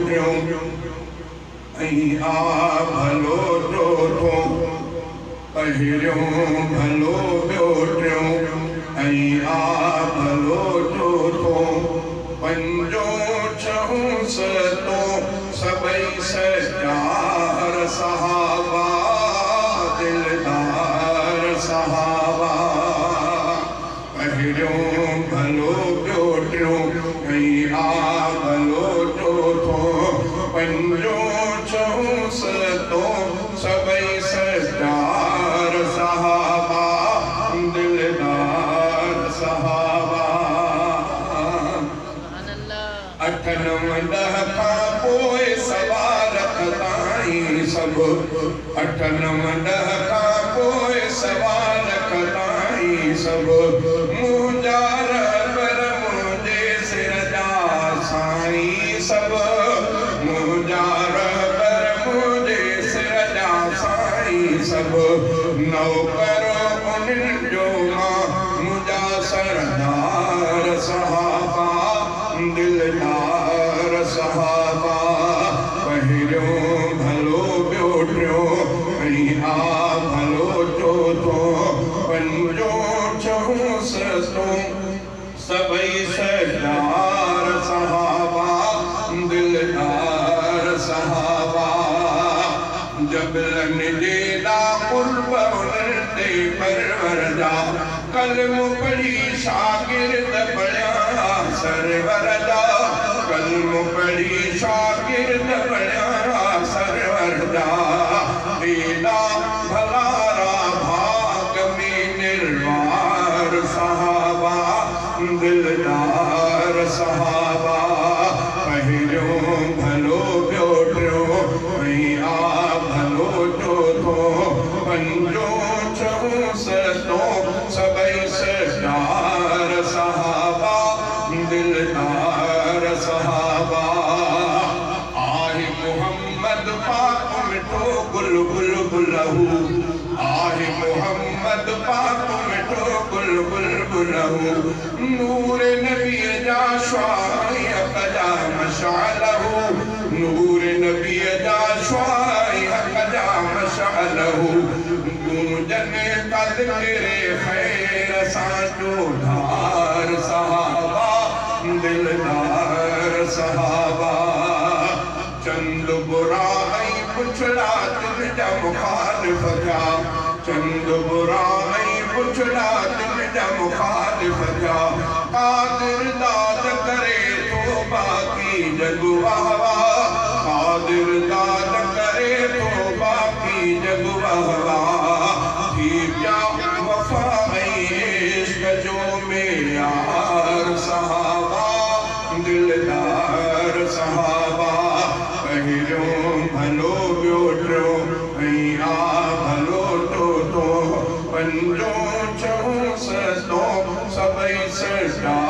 ٽيون ऐं आ भलो चोथों पहिरियों भलो ॿियो टियों ऐं आ भलो चोथों पंजों छहों सतों सभई सजार सहाबा दिलदार सहाबा पहिरियों भलो ॿियो टियों ऐं आ भलो चोथों पंजों छहों सतों सभई सजार सहाबा दिलदार सहाबा। अठ नव ॾह खां पोइ सवा लख ताईं सभु अठ नव ॾह खां पोइ सवा लख ताईं सभु मुंहिंजा रहबर मुंहिंजे सिर जा साईं सभु मुंहिंजा रहबर मुंहिंजे सिर जा साईं सभु नौकर उन्हनि जो मां मुंहिंजा सरदार सहाबा दिलदार सहाबा। पहिरियों भलो ॿियो टियों ऐं आ भलो चोथों पंजों छहों सतों सभई सजार सहाबा दिलदार सहाबा। जबलनि जेॾा क़ुर्ब उन्हनि ते परवर जा कलमो पढ़ी शागिर्द बणिया सरवर जा कलमो पढ़ी शागिर्द बणिया सरवर जा एॾा भलारा भाग में निर्वार सहाबा दिलदार सहाबा। पहिरियों भलो ॿियो टियों ऐं आ भलो चोथों पंजों छहों सतों सभई सजार सहाबा दिलदार सहाबा। आहे मोहम्मद पाक मिठो गुल गुल गुलहू आहे मोहम्मद पाक मिठो गुल गुल गुलहू नूर नबी जा शुआई हक़ जा मशालहू नूर नबी जा शुआई हक़ जा मशालहू गूंजन कद करे खैर सां चोधार सहाबा दिलदार सहाबा। चंद बुरा ऐं पुछड़ा तिन जा मुखालिफ थिया चंद बुरा ऐं पुछड़ा तिन जा मुखालिफ थिया क़ादिर दाद करे थो बाक़ी जग वाह वाह क़ादिर दाद करे थो बाक़ी जग वाह वाह थी पिया वफ़ा ऐं इश्क़ जो मेयार सहाबा दिलदार सहाबा। पहिरियों भलो ॿियो टियों ऐं आ भलो चोथों पंजों छहों सतों सभई सजार